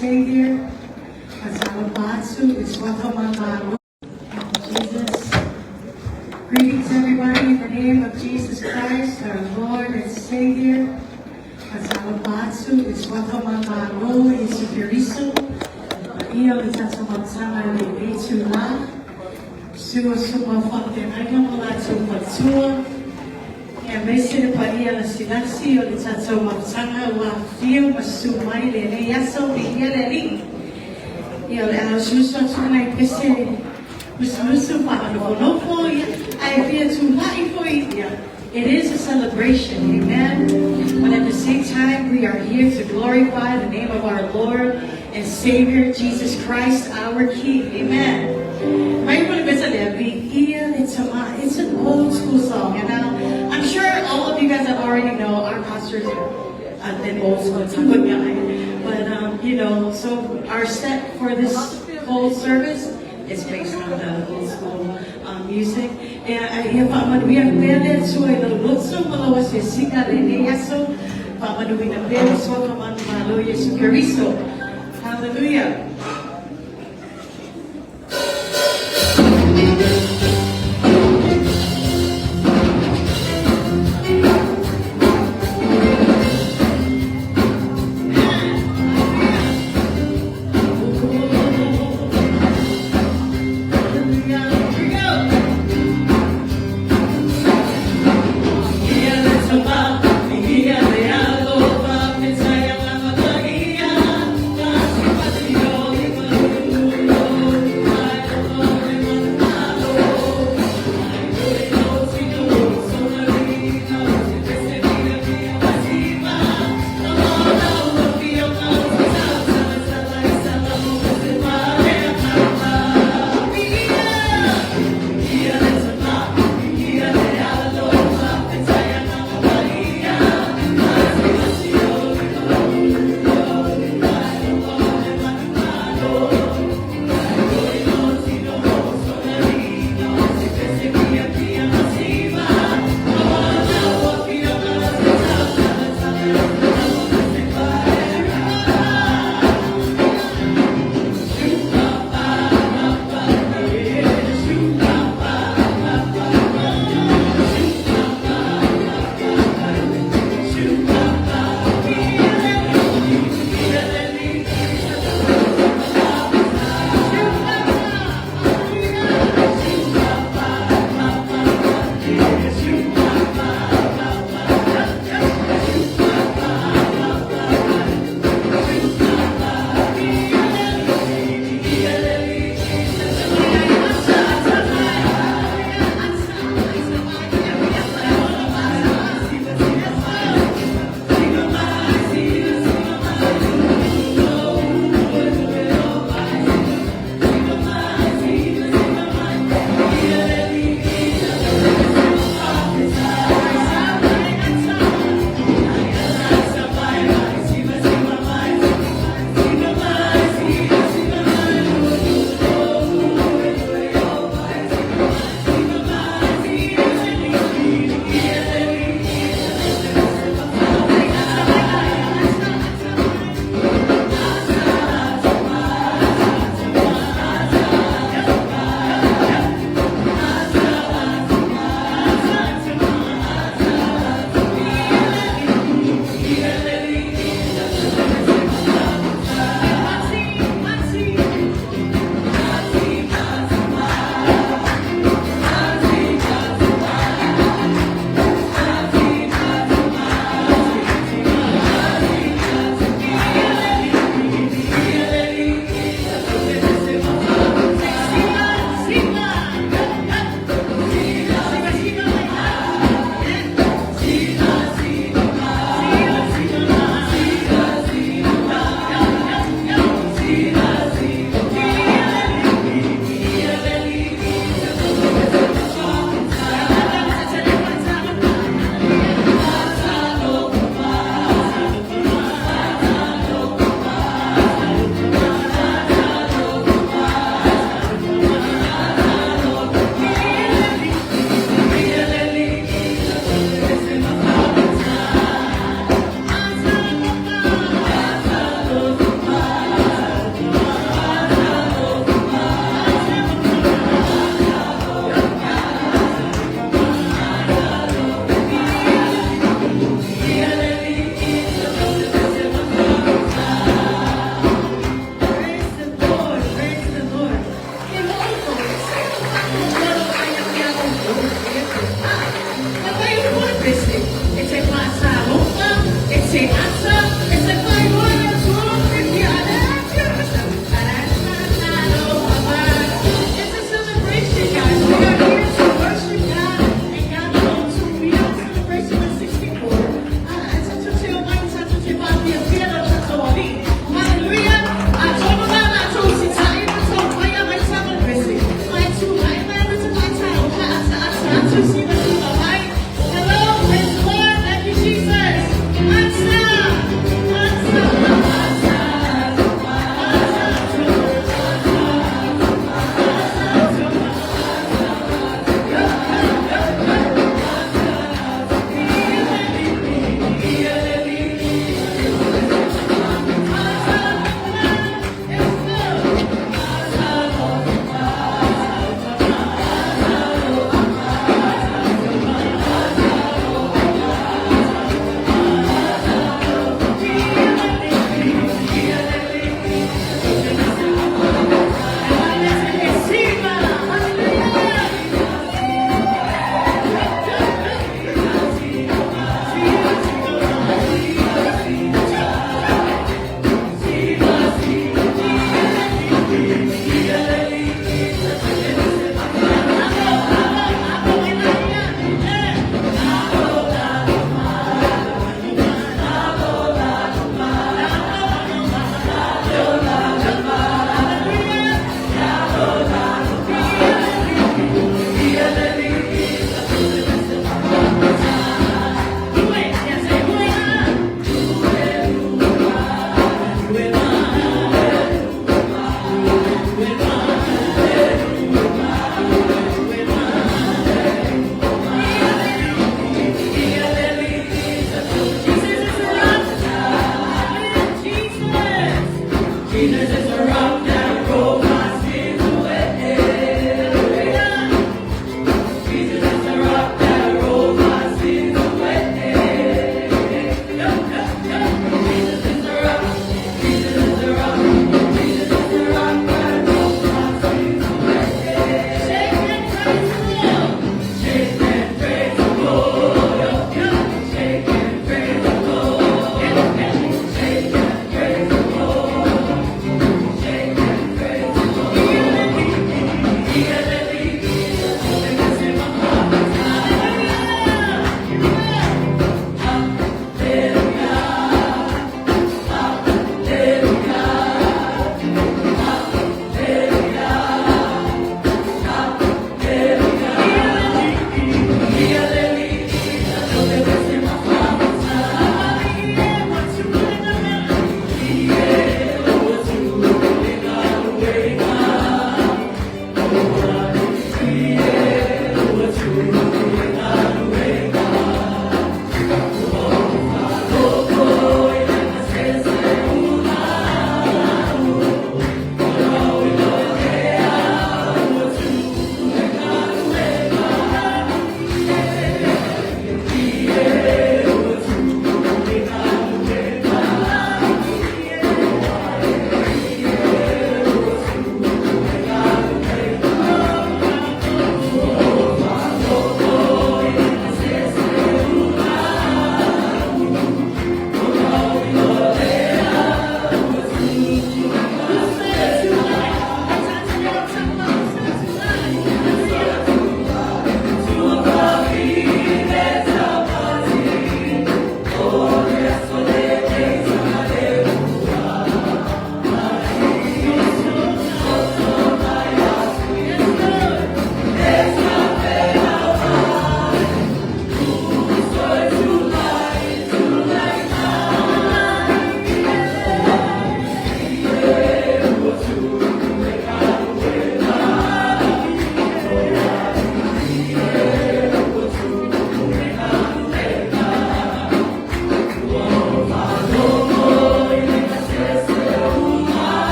Savior. Faatalofa atu i suafa manumalo Jesus. Greetings, everybody, in the name of Jesus Christ, our Lord and Savior. Faatalofa atu i suafa manumalo Iesu Keriso. Ia o le tatou mafutaga i lenei itulā. Susu o susuga i faafeagaiga ma latou faletua, aemaise le paia lasilasi o le tatou mafutaga ua afifio ma susu mai i lenei aso, viia le Alii. Ia, o le a usuusu atu nai pese lusilusi faanofonofo, ia, ae fia tulai foi, ia. It is a celebration, amen. But at the same time, we are here to glorify the name of our Lord and Savior, Jesus Christ, our King, amen. Mai mo le pese le viia le Tama. It's an old school song, and I'm sure all of you guys that already know our pastors are an old school type of guy. But so our set for this whole service is based on the old school music. E ia faamanuia pea le Atua i lau loto ma lau asiasiga lenei aso. Faamanuina pea le suafa manumalo Iesu Keriso. Hallelujah. Hallelujah. Here we go. Ia le Tama, ia le Alo,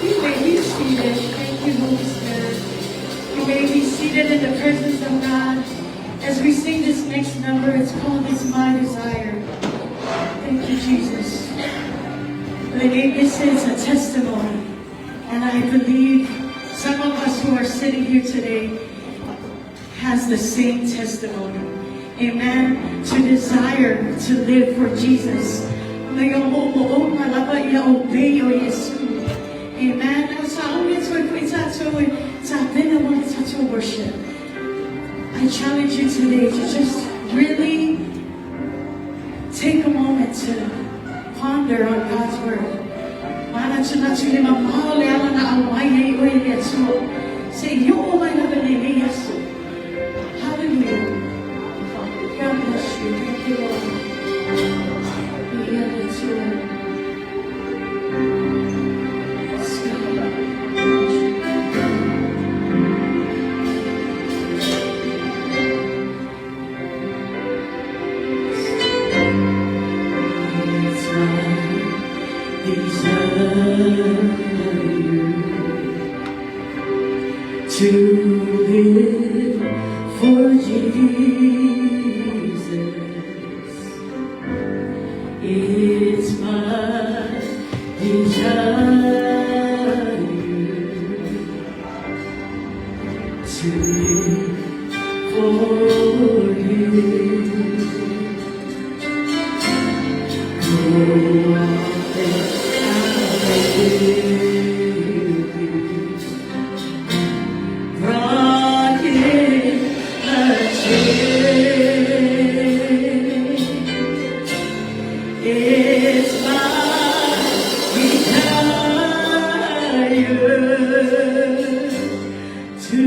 You may be seated. Thank you, Holy Spirit. You may be seated in the presence of God. As we sing this next number, it's called It's My Desire. Thank you, Jesus. This is a testimony. And I believe some of us who are sitting here today has the same testimony. Amen. To desire to live for Jesus. Amen. Worship. I challenge you today to just really take a moment to ponder on God's word. Hallelujah. God bless you. Thank you, Lord. Yes, God. It's my desire to live for Jesus. It's my desire to live for you. Oh, I will be brought in a chain. It's my desire to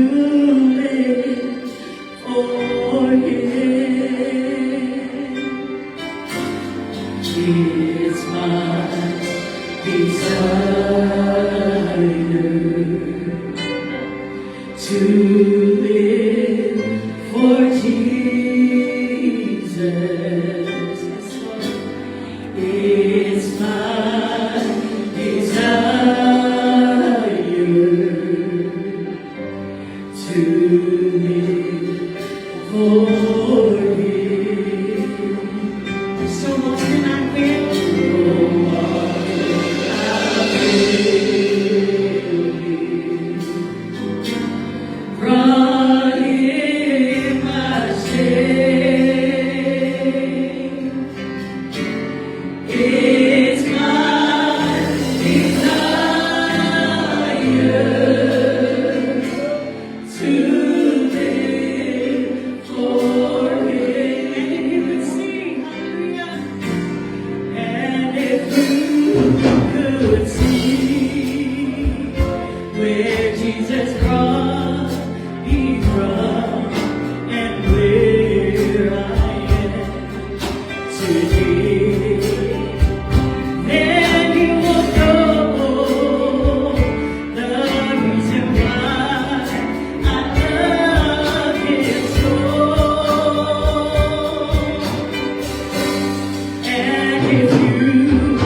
live for Him. It's my desire to live for Jesus. Yes, Lord. It's my desire to live for Him. So often I will, From Him I say, it's my desire to live for Him. And if you could see, hallelujah. And if you could see where Jesus brought me from and where I am today, then you will know the reason why I love Him so. And if you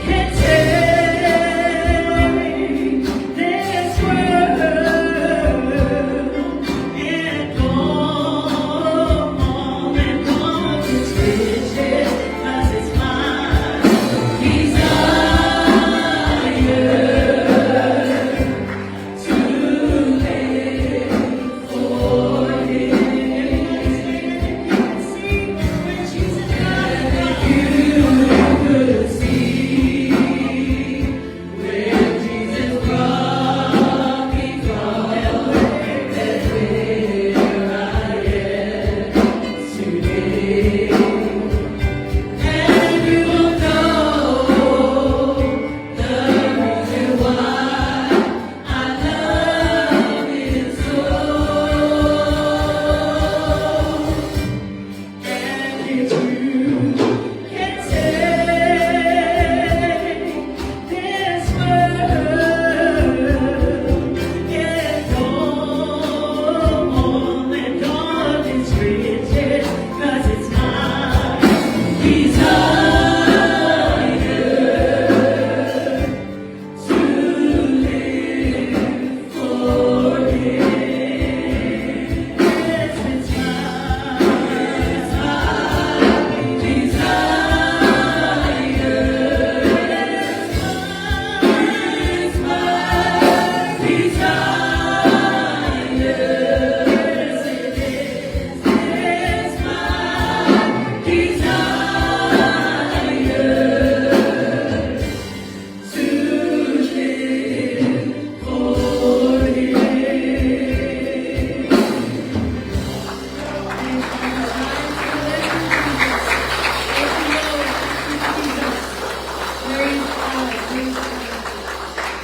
can take this world and all its riches, 'cause it's my desire to live for Him. Everybody say it if you can see where Jesus got you could see where Jesus brought me from and where I am today. And you will know the reason why I love Him so. And if you can take this world and all its riches, 'cause it's my desire to live for Him. Yes, it's my desire. It's my desire. Yes, it is. It's my desire to live for Him. Praise God, praise God.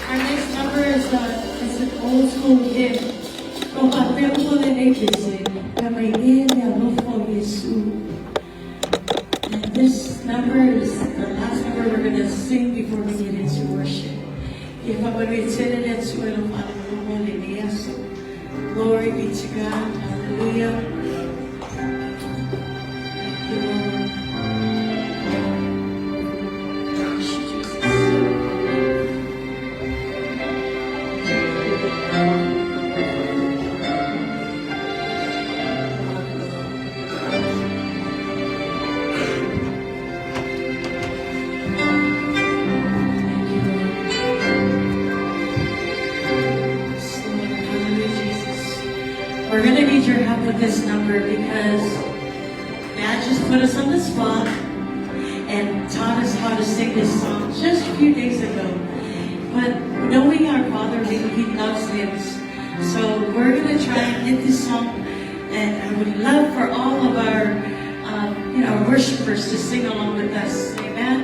Our next number is an old school hymn. Compartemos de Nepese, And this number is the last number we're going to sing before we get into worship. Glory be to God. Hallelujah. Thank you, Lord. Praise you, Jesus. Thank you, Lord. Yes, Lord. Hallelujah, Jesus. We're going to need your help with this number because Dad just put us on the spot and taught us how to sing this song just a few days ago. But knowing our Father, he loves hymns. So we're going to try and get this song, and I would love for all of our, our worshipers to sing along with us. Amen.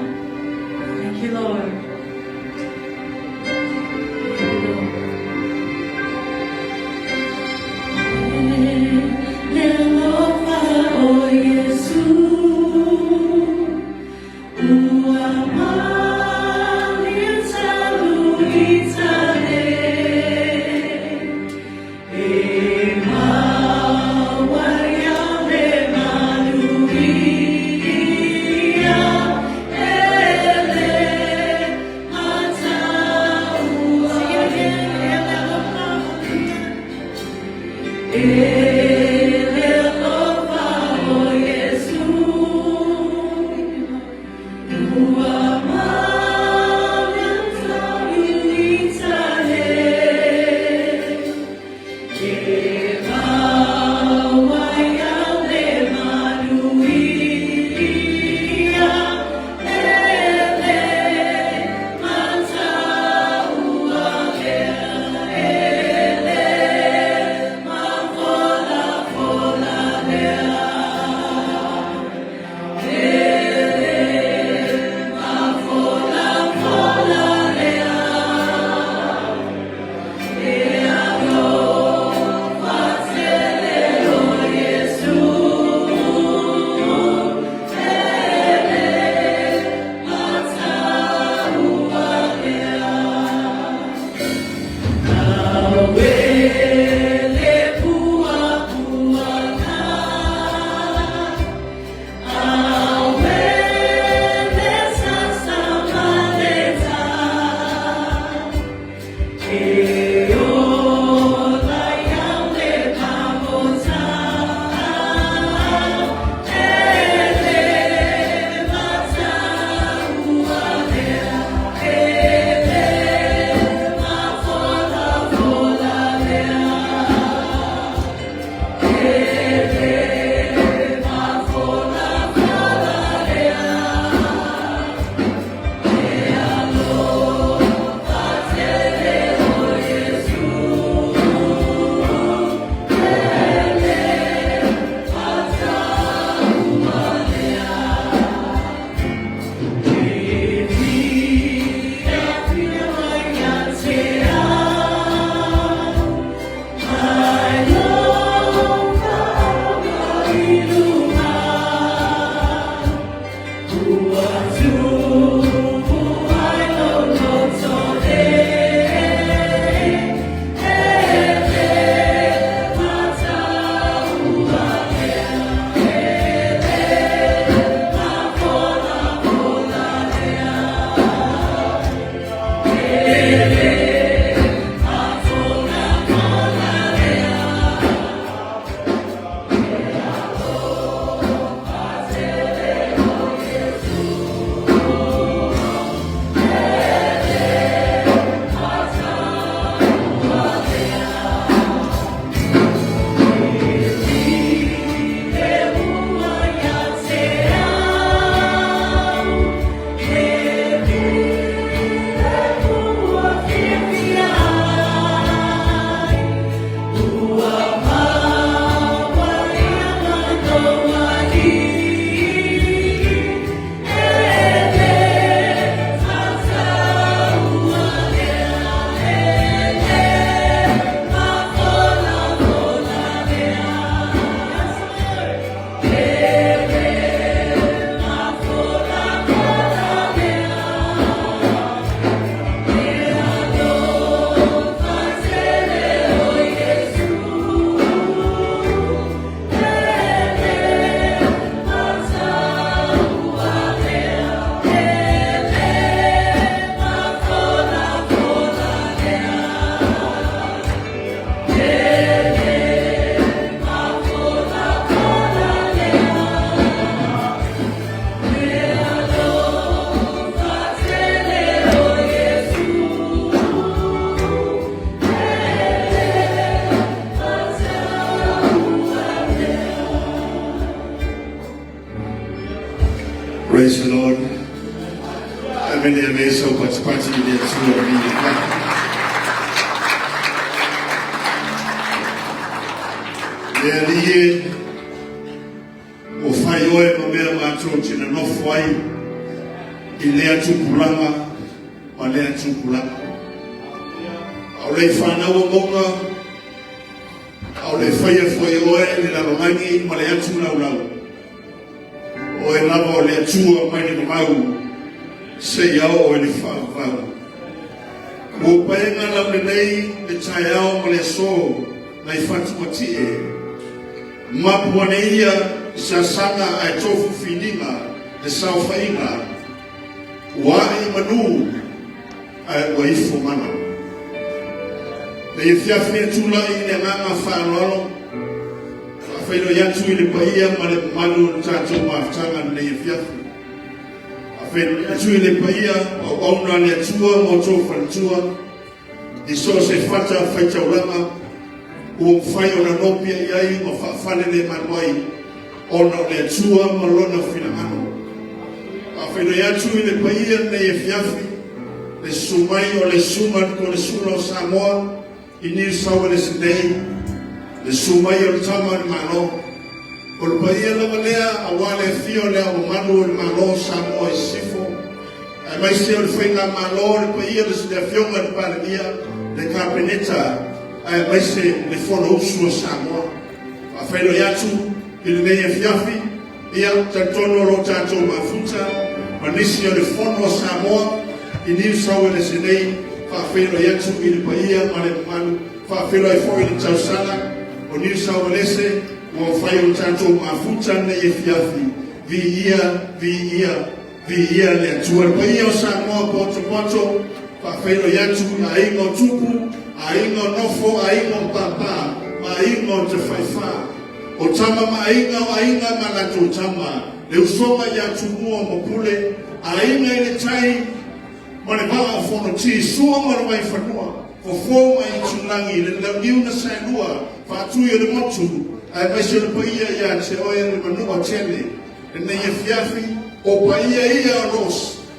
Praise the Lord. Amene amesa upatipati ile tua mbili. Le alie o fai oe ma mea matou te nonofo ai i lea tupulaga ma lea tupulaga. A o le i fanau moga, a o le faia foi oe le lalolagi ma le atu laulau. O oe lava o le Atua mai le mamau. Seia oo i le faavavau. Ua paega laulelei le taeao ma le aso nai Fatumatie. Mapu ane ia i sasaga ae tofu filiga le saofaiga. Ua ae i manu ae ua ifo mana. Nei afiafi e tulai i le agaga faaaloalo, faafeiloai atu i le paia ma le mamalu o le tatou mafutaga lenei afiafi. Faafeiloai atu i le paia o auauna a le Atua ma outou faletua i so o se fata faitaulaga ua mafai ona nopia i ai ma faafale le malu ai ona o le Atua ma lona finagalo. Faafeiloai atu i le paia lenei afiafi, le susu mai o le Susuga i le Konesula o Samoa i New South Wales nei, le susu mai o le Tama o le Malo. O le paia lava lea aua le afio o le Ao Mamalu o le Malo o Samoa i Sisifo, aemaise o le Faigamalo, le paia o le Afioga i le Palemia, le Kapeneta, aemaise le Fonousu a Samoa. Faafeiloai atu i lenei afiafi, ia, talitonu o lo o tatou mafuta ma nisi o le Fono a Samoa i New South Wales nei, faafeiloai atu i le paia ma le mamalu, faafeiloai foi i le tausaga o New South Wales ua mafai ona tatou mafuta lenei afiafi. Viia, viia, viia le Atua. Le paia o Samoa potopoto, faafeiloai atu i aiga o Tupu, aiga o Nofo, aiga o Papa, ma aiga o Tafaifa. O tama ma aiga, o aiga ma latou tama, le usoga ia Tumua ma Pule, aiga i le tai ma le vaa o Fonoti, Sua ma le Vaifanua, Fofo ma Aitulagi, le Launiu na Saelua, Faatui o le Motu, aemaise o le paia ia te oe le Manua Tele. Lenei afiafi, o paia ia o lo o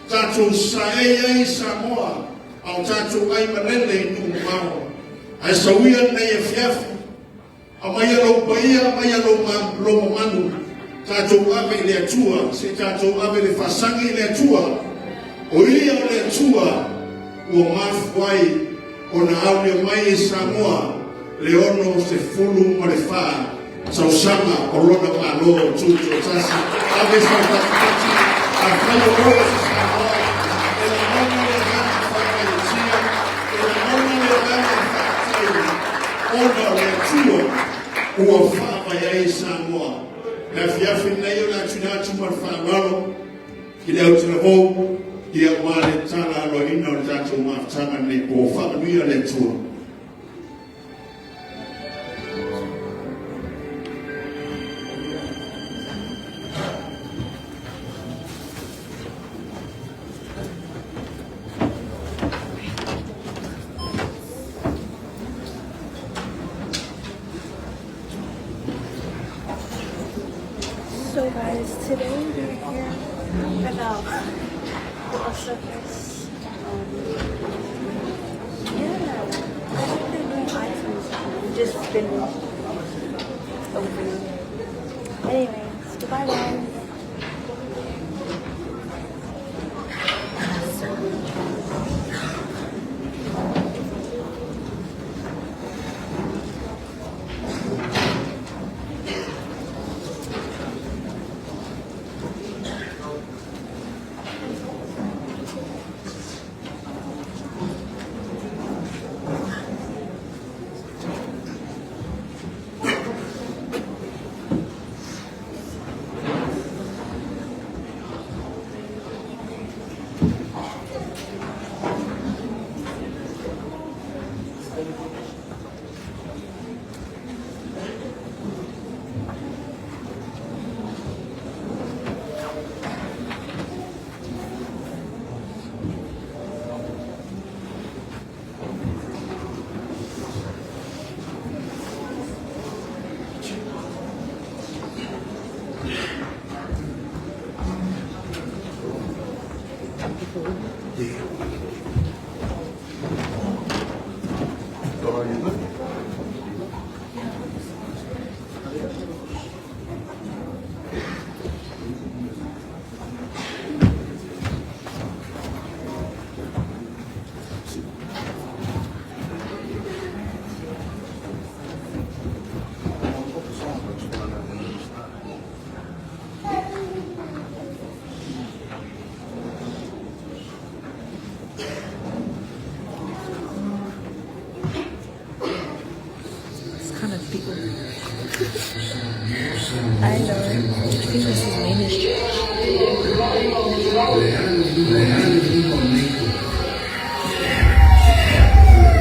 tatou saei ai i Samoa, a o tatou ai malele i nuu mamao. Ae sauia lenei afiafi, Aumaia lou paia, aumaia lou mamalu, tatou ave i le Atua, se i tatou ave le faasagi i le Atua. O Ia o le Atua ua mafua ai ona aulia mai e Samoa le 64 tausaga o lona Malo Tutoatasi. Ave sau patipati, afai o oe o se Samoa, e lagona le agaga faagaeetia, e lagona le agaga faafetai, ona o le Atua ua faavae ai Samoa. Le afiafi lenei o le a tuuina atu ma le faaaloalo i le Autalavou, ia aua le tala aloaina o le tatou mafutaga lenei po. Faamanuia le Atua. So guys, today we're here at the post office. Yeah, I think they're doing items. Just been opening. Anyways, goodbye guys. O le a le uiga o lenei po?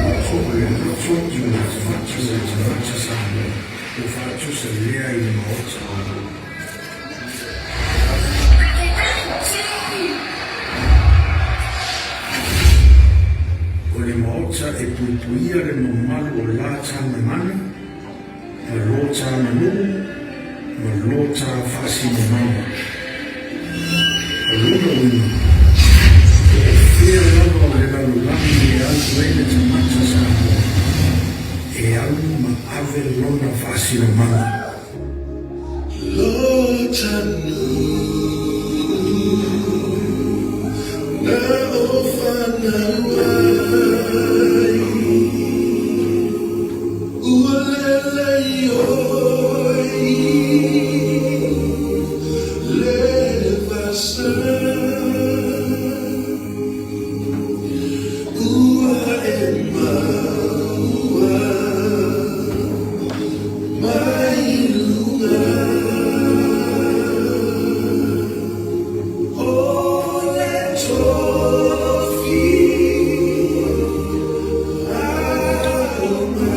O le loto o le loto ma le tagata o le tagata Samoa ua faatusa lea i le Maota. O le Maota e puipuia le mamalu o la ta gagana ma lo ta aganuu ma lo ta faasinomaga. O lona uiga, po o fea lava o le lalolagi e alu ai le tagata Samoa, e alu ma ave lona faasinomaga. Lo ta nuu na o fanau ai, ua lele i oe i le vasa. Ua e maua mai luga o le tofi aoga.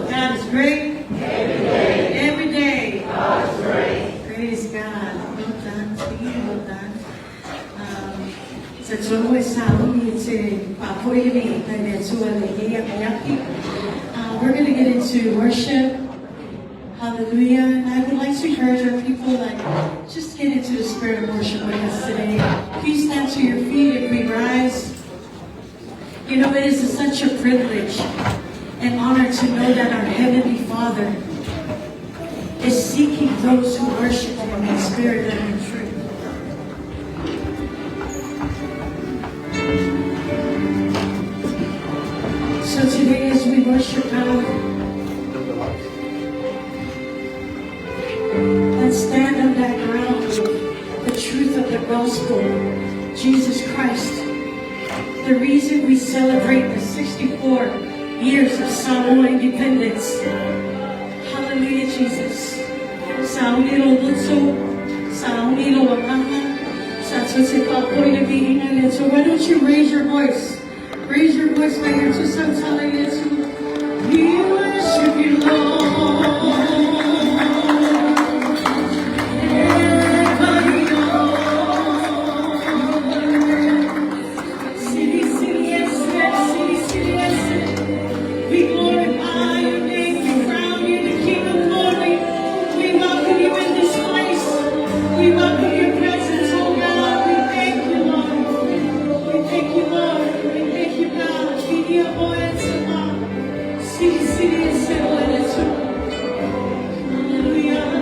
God is great. Every day. Every day. God is great. Praise God. Well done to you. Well done. We're going to get into worship. Hallelujah. And I would like to encourage our people that just get into the spirit of worship with us today. Please stand to your feet if we rise. You know, it is such a privilege and honor to know that our Heavenly Father is seeking those who worship Him in spirit and in truth. So today as we worship God, let's stand on that ground, the truth of the gospel, Jesus Christ. The reason we celebrate the 64 years of Samoa independence. Hallelujah, Jesus. So why don't you raise your voice? Raise your voice right here to We worship you, Lord. We glorify your name. We crown you the King of glory. We welcome you in this place. We welcome your presence, oh God. We thank you, Lord. We thank you, Lord. We thank you, God. Hallelujah.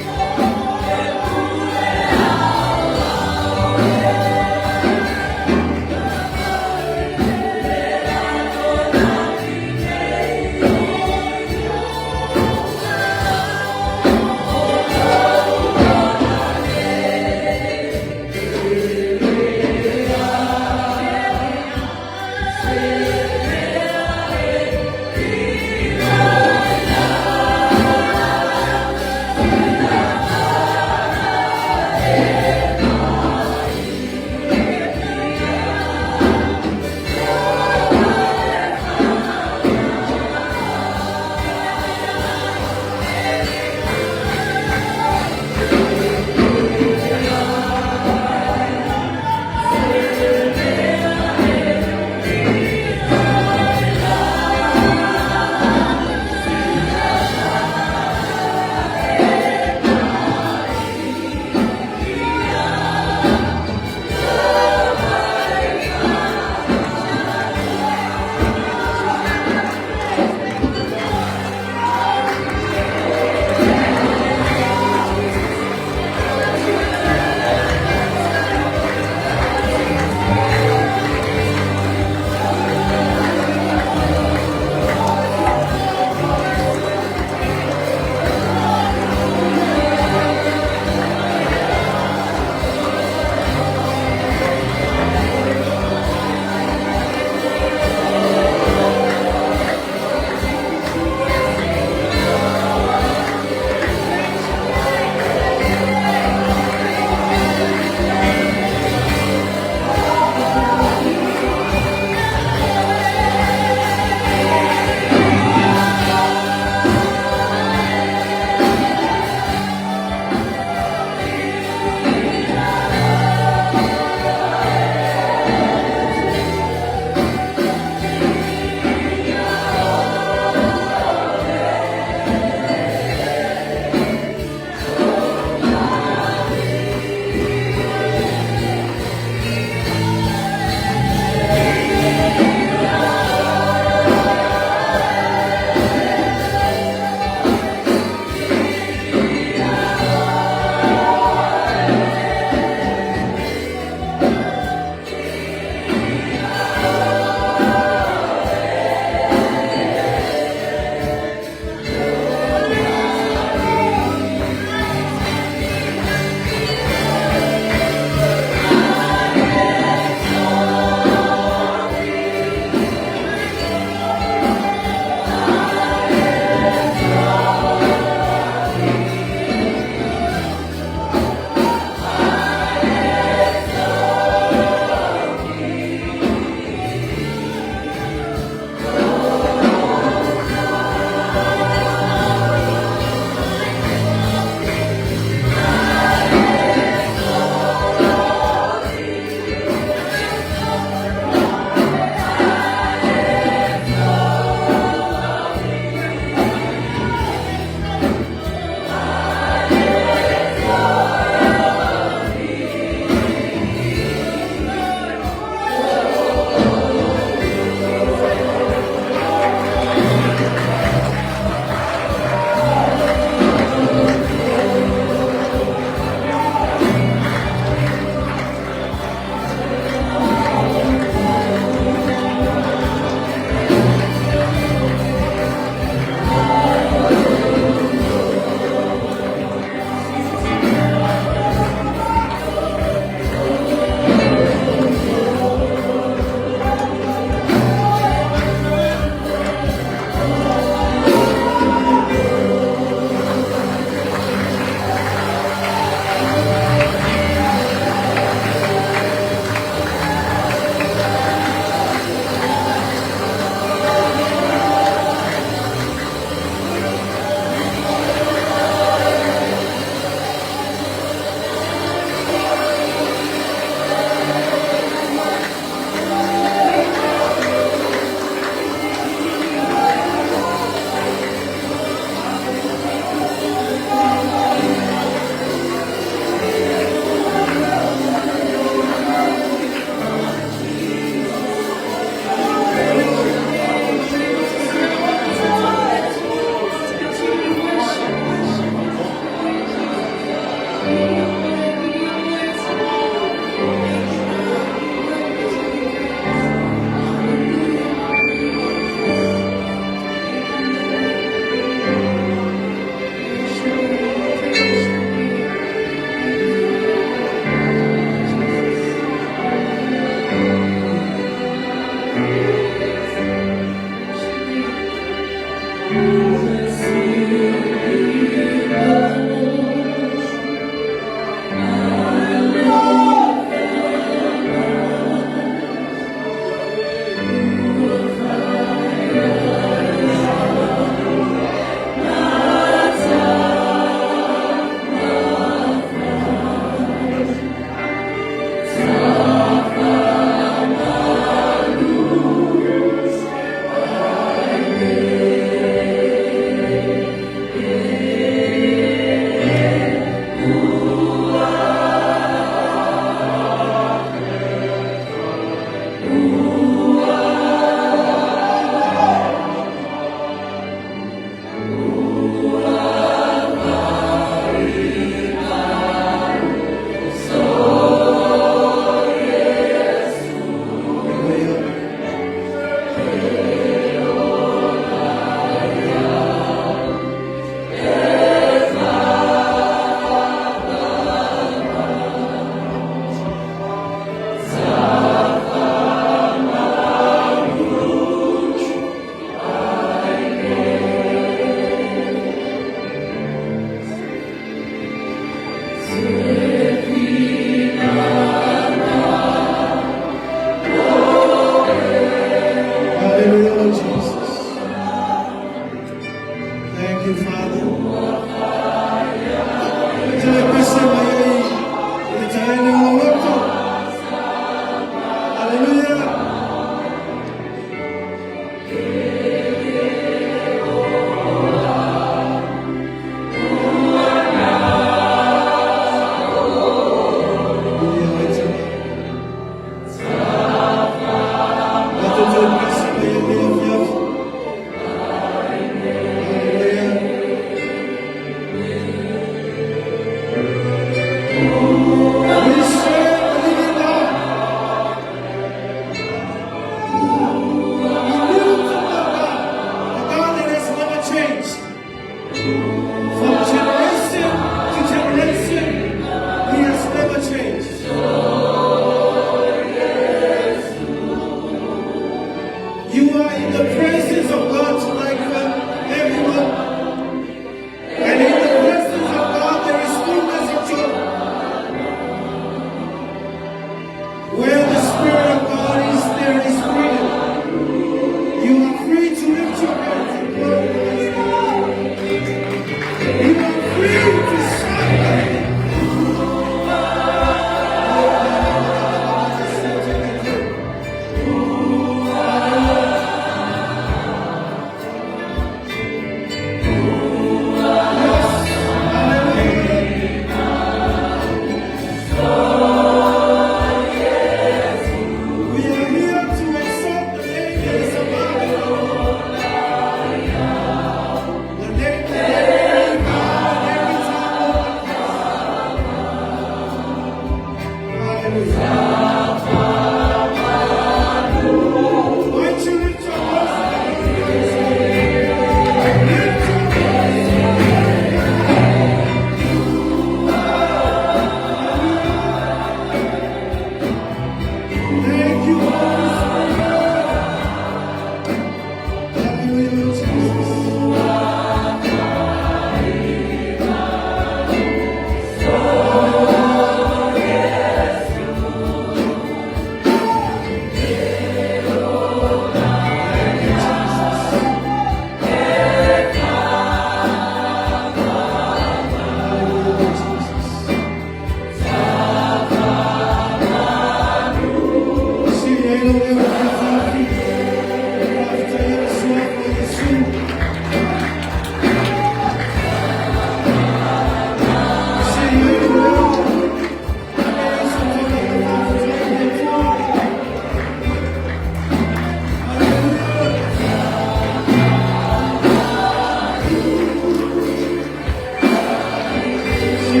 We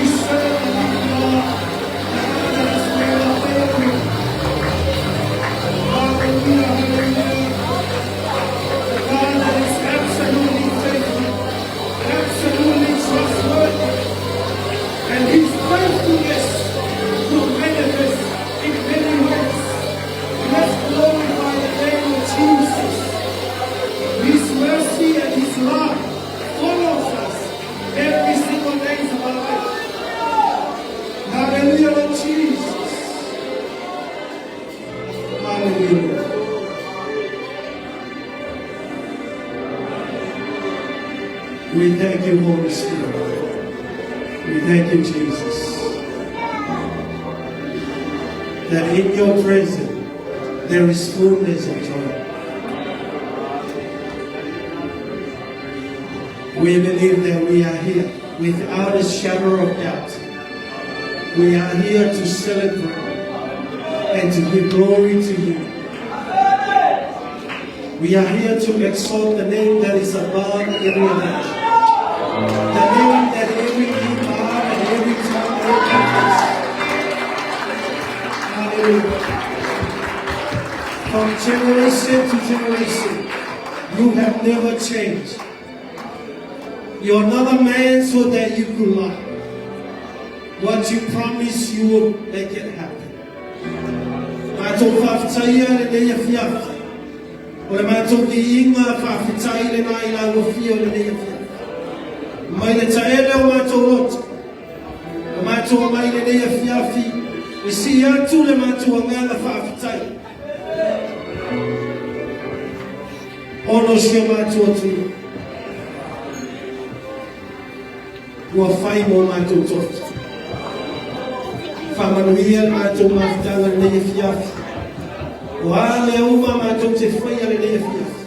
serve a big God that has never failed. Hallelujah, hallelujah. The God that is absolutely faithful, absolutely trustworthy, and His faithfulness will manifest in many ways. Let's glorify the name of Jesus. His mercy and His love follows us every single day of our life. Hallelujah, Lord Jesus. Hallelujah. We thank you, Holy Spirit. We thank you, Jesus, that in your presence there is fullness of joy. We believe that we are here without a shadow of doubt. We are here to celebrate and to give glory to you. We are here to exalt the name that is above every other name. The name that every knee bow and every tongue will confess. Hallelujah. From generation to generation, you have never changed. You're not a man so that you could lie. What you promise, you will make it happen. Matou faafetaia lenei afiafi. O le matou viiga faafetai lena i lau afio lenei afiafi. Mai le taele o matou loto. O matou mai lenei afiafi. E sii atu le matou agaga faafetai. Ona o si o matou Atua. Ua fai mo matou tofi. Faamanuia le matou mafutaga lenei afiafi. O a mea uma matou te faia lenei afiafi.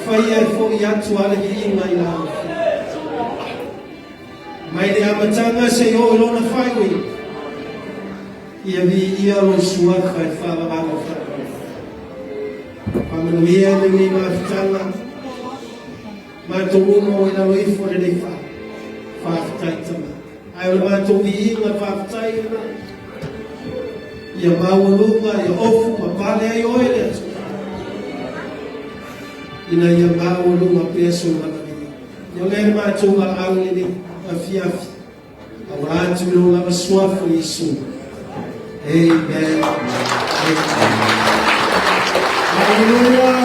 Faia e fo'i atu a le viiga i lau afio. Mai le amataga seia oo i lona faaiuina. Ia viia lou suafa e faavavau o faamanuia. Faamanuia lenei mafutaga. Matou uma o i lalo ifo lenei fa. Faafetai Tama. Ae o le matou viiga faafetai lena. Ia maualuga, ia ofu ma pale ai oe le Atua. Ina ia maualuga pea sou manaia. Ia lea le matou valaau lenei afiafi. Aua atu i lou lava suafa Iesu. Amen. Amen. Hallelujah.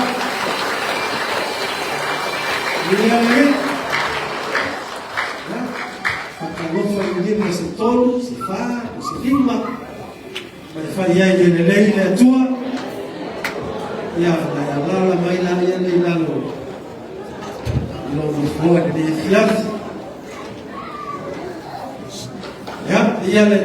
Ia le. Faatalofa i lima se tolu, se fa, se lima. Ma e fai ai le lelei le Atua. Ia, na ia lala mai la ia le lalo. I lou nofoa i lenei afiafi. Ia, ia le